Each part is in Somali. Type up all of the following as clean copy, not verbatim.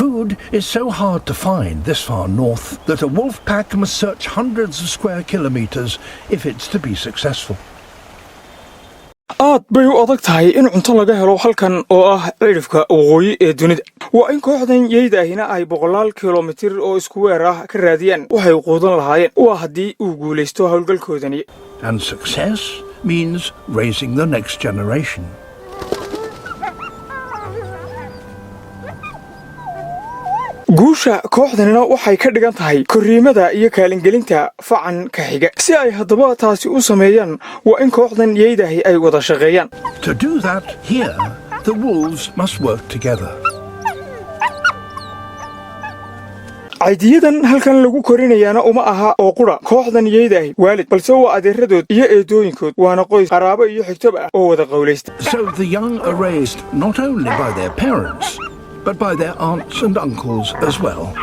Food is so hard to find this far north that a wolf pack must search hundreds of square kilometers if it's to be successful. Aad bay u adag tahay in cunto laga helo halkan oo ah cidhifka waqooyi ee dunida. Waa in kooxdan yeyda ahina ay boqolaal kilomitir oo isku weer ah ka raadiyaan waxay quudan lahaayeen. Waa haddii uu guulaysto howlgalkoodani. And success means raising the next generation. Guusha kooxdanina waxay ka dhigan tahay korriimada iyo kaalingelinta facan ka xiga. Si ay haddaba taasi u sameeyaan, waa in kooxdan yeydahi ay wada shaqeeyaan. To do that here, the wolves must work together. Caydiyadan halkan lagu korinayaana uma aha oo qudha kooxdan yeydahi waalid, balse waa adeeradood iyo eedooyinkood, waana qoys qaraabo iyo xigtoba ah oo wada qowlaysta. So the young are raised not only by their parents, but by their aunts and uncles as well.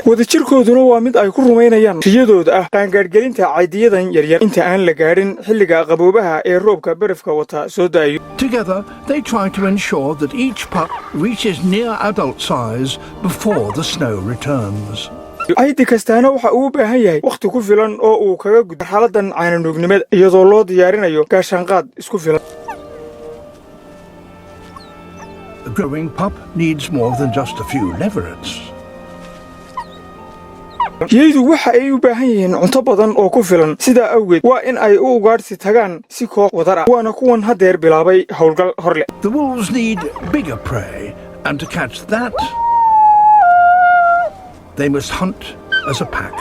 Wadajirkooduna waa mid ay ku rumaynayaan riyadooda ah qaangaadhgelinta caydiyadan yaryar inta aan la gaadhin xilliga qaboobaha ee roobka barafka wata soo da'ayo. Together, they try to ensure that each pup reaches near adult size before the snow returns. Caydi kastaana waxa uu u baahan yahay wakhti ku filan oo uu kaga gudbo marxaladan caananuugnimada, iyadoo loo diyaarinayo gaashaanqaad isku filan. A growing pup needs more than just a few leverets. Yeydu waxa ay u baahan yihiin cunto badan oo ku filan. Sidaa awgeed waa in ay u ugaadhsi tagaan si koox wadar ah, waana kuwan haddeer bilaabay howlgal hor leh. The wolves need bigger prey, and to catch that, they must hunt as a pack.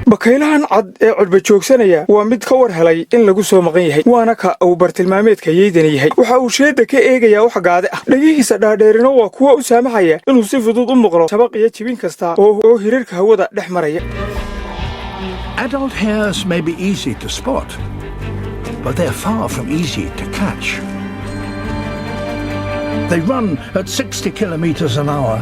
Bakaylahan cad ee cudba joogsanaya waa mid ka war helay in lagu soo maqan yahay, waana ka uu bartilmaameedka yeydani yahay. Waxa uu sheedda ka eegayaa wax gaade ah. Dhegihiisa dhaadheerina waa kuwa u saamaxaya inuu si fudud u maqlo jabaq iyo jibin kasta oo hirarka hawada dhex maraya. Adult hares may be easy to spot, but they're far from easy to catch. They run at 60 kilometers an hour.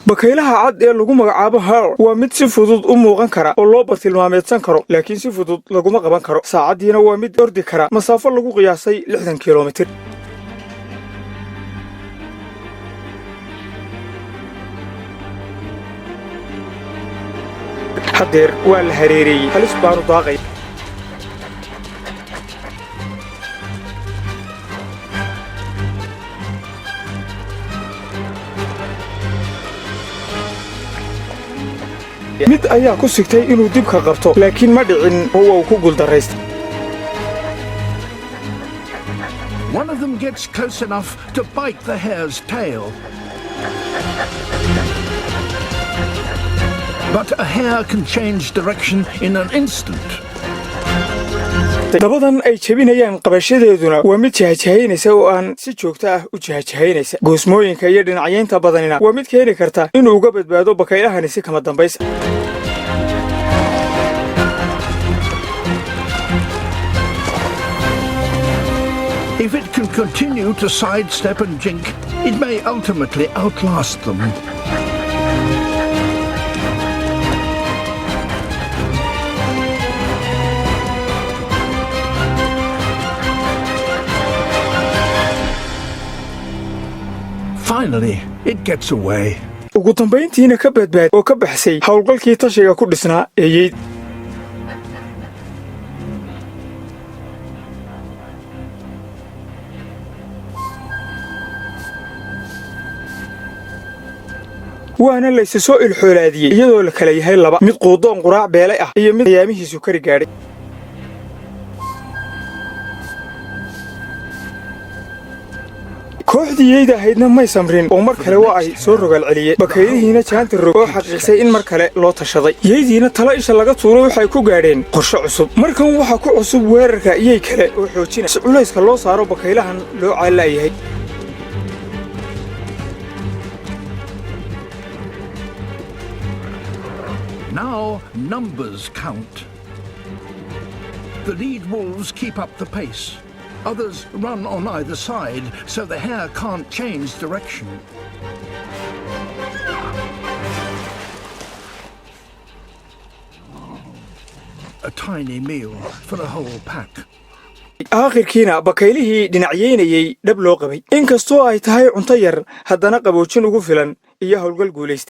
Bakaylaha cad ee lagu magacaabo hare waa mid si fudud u muuqan kara oo loo bartilmaameedsan karo, laakiin si fudud laguma qaban karo. Saacaddiina waa mid ordi kara masaafo lagu qiyaasay 60 kilomitir. Haddeer waa la hareereeyey, halis baanu daaqay. Mid ayaa ku sigtay inuu dibka qabto, laakiin ma dhicin oo uu ku guuldarraystay. One of them gets close enough to bite the hare's tail. But a hare can change direction in an instant. Dabadan ay jebinayaan qabashadeeduna waa mid jahajahaynaysa oo aan si joogto ah u jahajahaynaysa. Goosmooyinka iyo dhinacyaynta badanina waa mid keeni karta inuu uga badbaado bakaylahani si kama dambaysa. If it can continue to sidestep and jink, it may ultimately outlast them. Finally, it gets away. Ugu dambayntiina ka badbaad oo ka baxsay howlgalkii tashiga ku dhisnaa ee yeyd. Waana layse soo ilxoolaadiyey iyadoo la kala yahay laba mid quudoon quraac beelay ah iyo mid ayaamihiisu kari gaadhay. Kooxdii yeyda ahaydna may samrin oo mar kale waa ay soo rogaal celiyeen, bakaylihiina jaanta rog oo xaqiiqsay in mar kale loo tashaday. Yeydiina talo isha laga tuuray waxay ku gaadheen qorshe cusub. Markan waxaa ku cusub weerarka iyey kale oo xoojinaya si culayska loo saaro bakaylahan loo caallaayahay. Now numbers count. The lead wolves keep up the pace. Others run on either side, so the hare can't change direction. A tiny meal for the whole pack. Aakhirkiina bakaylihii dhinacyeynayey dhab loo qabay. Inkastoo ay tahay cunto yar, haddana qaboojin ugu filan iyo howlgal guulaysta.